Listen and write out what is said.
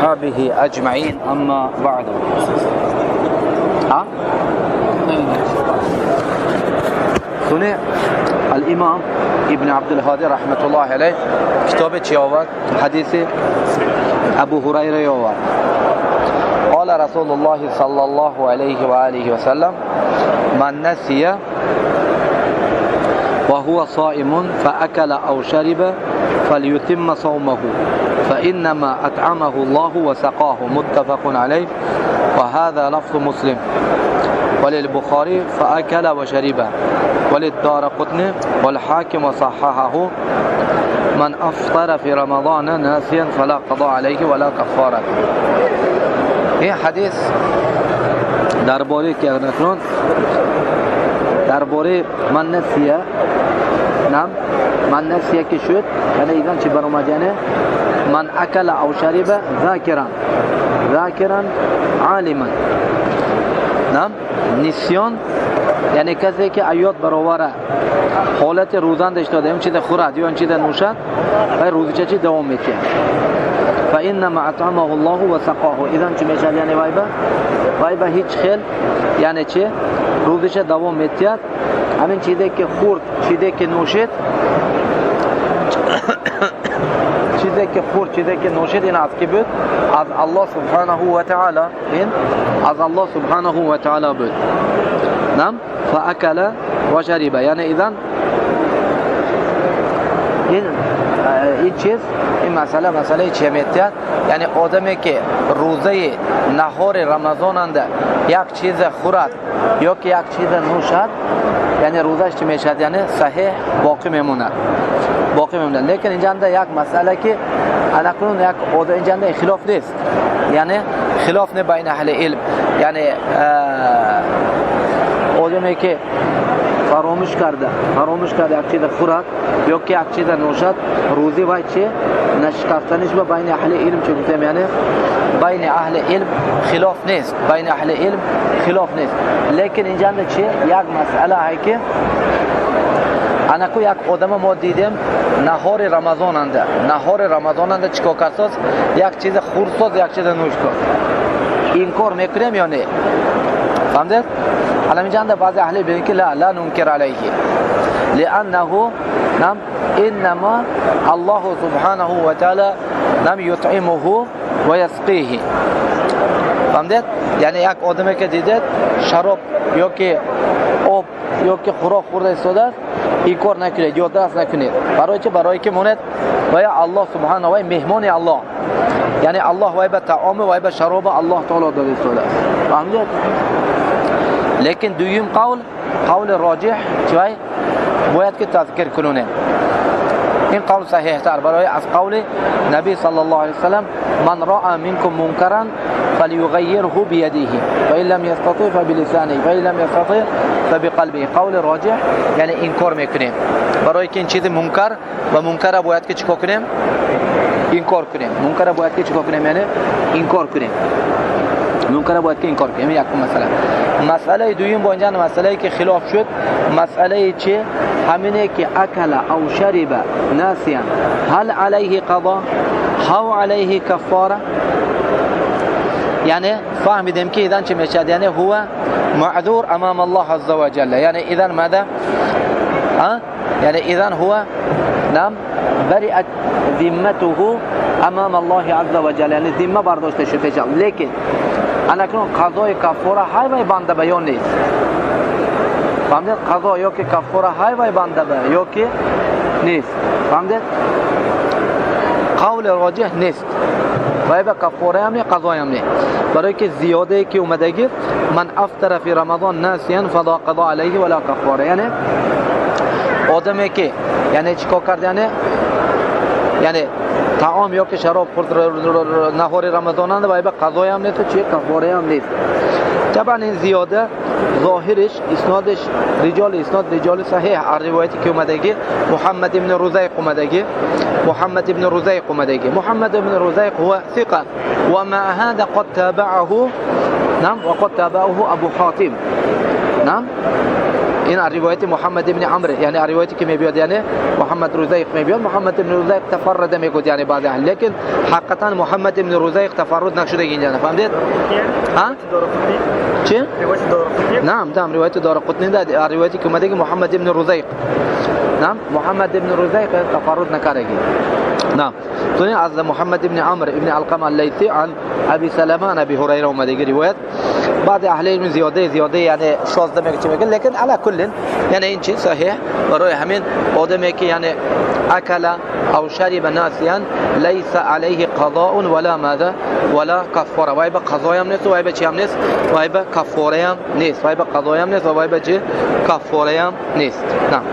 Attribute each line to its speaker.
Speaker 1: وأصحابه أجمعين أما بعد. ها؟ سنة الإمام ابن عبد الهادي رحمة الله عليه كتابه چی آورد؟ حدیث ابو هریره آورد. قال رسول الله صلى الله عليه وآله وسلم من نسي وهو صائم فأكل أو شرب فليتم صومه فإنما أطعمه الله وسقاه متفق عليه وهذا لفظ مسلم وللبخاري فأكل وشرب وللدارقطني والحاكم وصححه من أفطر في رمضان ناسيا فلا قضاء عليه ولا كفارة. این حدیث درباره که اکنون درباره من نسیه نعم من نسیه که شد یعنی ایدان چی برآمد یعنی من اکل او شرب ذاکرا ذاکرا عالما نعم نسیان یعنی کسی که ایات برآوره حالت روزان داشته اون چیز خورد یا اون چیز نوشد و روزچه چی دوام میکنه فإنما أطعمه الله وسقاه. إذن چی میشد یعنی وای به هیچ خیل یعنی چی روزش دوام میتید همین چیزی که خورد چیزی که نوشید چیزی که خورد چیزی که نوشید این از کی بود؟ از الله سبحانه و تعالی. این از الله سبحانه و تعالی بود. نعم فأكل وشرب یعنی إذن این چیز این مسئله چه میتید یعنی آدمی که روزه نهار رمضان انده یک چیز خورد یا که یک چیز نوشد یعنی روزش چی میشد یعنی صحیح باقی میموند باقی میموند. لیکن اینجا انده یک مسئله که انکنون یک آدم اینجا انده خلاف نیست یعنی خلاف نه بین اهل علم یعنی آدمی که فراموش کرده یک چیز خورد یا که یک چیز نوشد روزی وای چه نشکستنش با بین اهل علم چه گفتم یعنی بین اهل علم خلاف نیست بین اهل علم خلاف نیست. لیکن اینجا چه یک مسئله هست که انکو یک آدم ما دیدیم نهار رمضان انده چیکار کرد یک چیز خورد یک چیز نوشد انکار میکنیم یا نه؟ فهمید؟ الان اینجا بعضی اهل علم که لا ننکر علیه لأنه نعم إنما الله سبحانه وتعالى نعم يطعمه ويسقيه. فهمید؟ یعنی یک آدمی که دیدید شراب یا که آب یا که خوراک خورده ایستاده است این کار نکنید یا دست نکنید. برای چه؟ برای که مونید و یا الله سبحانه و مهمان الله یعنی الله و به طعام و به شراب الله تعالی داده ایستاده است. فهمید؟ لیکن دویم قول راجح چی باید که تذکر کنونه این قول صحیح تر برای از قول نبی صلی الله علیه وسلم من رأى منكم منكرا فليغيره بيده فإن لم يستطيع فبلسانه فإن لم يستطيع فبقلبه. قول راجح یعنی انکار میکنیم برای که این چیز منکر و منکر باید که چیکار کنیم؟ انکار کنیم. منکر باید که چیکار کنیم؟ یعنی انکار کنیم. منکر باید که انکار کنیم. یک مسئله. مسئله دویم با اینجا مسئله که خلاف شد مسئله چه؟ همینه که اکل او شرب ناسیا هل علیه قضا او علیه کفاره. یعنی فهمیدیم که اذن چه میشد یعنی هو معذور امام الله عز وجل یعنی اذن ماذا؟ یعنی اذن هو نعم برئت ذمته امام الله عز وجل یعنی ذمه برداشته شد پیش. لیکن انکنون قضای کفاره های وای بنده به یا نیست؟ فهمید؟ قضا یا که کفاره های وای بنده به یا که نیست. فهمید؟ قول راجح نیست وای به کفاره هم نه قضای هم نه. برای که زیاده که اومده من افطر فی رمضان ناسیا فلا قضا علیه ولا کفاره یعنی آدمی که یعنی چیکار کرد یعنی طعام یا که شراب خورد نهار رمضان و به قضای هم نیست چه کفاره هم نیست. طبعا این زیاده ظاهرش اسنادش رجال اسناد رجال صحیح روایتی که اومده محمد ابن رزیق اومده محمد ابن رزیق اومده محمد ابن رزیق هو ثقه ومع هذا قد تابعه نعم وقد تابعه ابو حاتم نعم ин ривояти Муҳаммад ибн Амр, яъне ривояте ки мебиёд, яъне Муҳаммад Рузайқ мебиёд. Муҳаммад ибн Рузайқ тафаррада мегӯяд, яъне баъзе аҳл, лекин ҳақиқатан Муҳаммад ибн Рузайқ тафарруд нашудаги инҷа, фаҳмидед? Ҳа, чӣ? Наам, наам, ривояти Дорақутни, ривояте ки омадаги Муҳаммад ибн Рузайқ. Наам, Муҳаммад ибн Рузайқ тафарруд накардаги. Наам, туни аз Муҳаммад ибн Амр ибн Алқама Аллайси ан Аби Салама ан Аби Ҳурайра омадаги ривоят. Баъзе аҳли илм зиёда зиёда, яъне шозда мега, чӣ мега, лекин ала куллин, яъне ин чиз саҳиҳ. Барои ҳамин одаме ки, яъне акала ав шариба насиян, лайса алайҳи қазоун вала маза вала каффора. Вай ба қазоям нест, вай ба чиам нест, вай ба каффораям нест, вай ба қазоям нест ва вай ба чи, каффораям нест. Наам.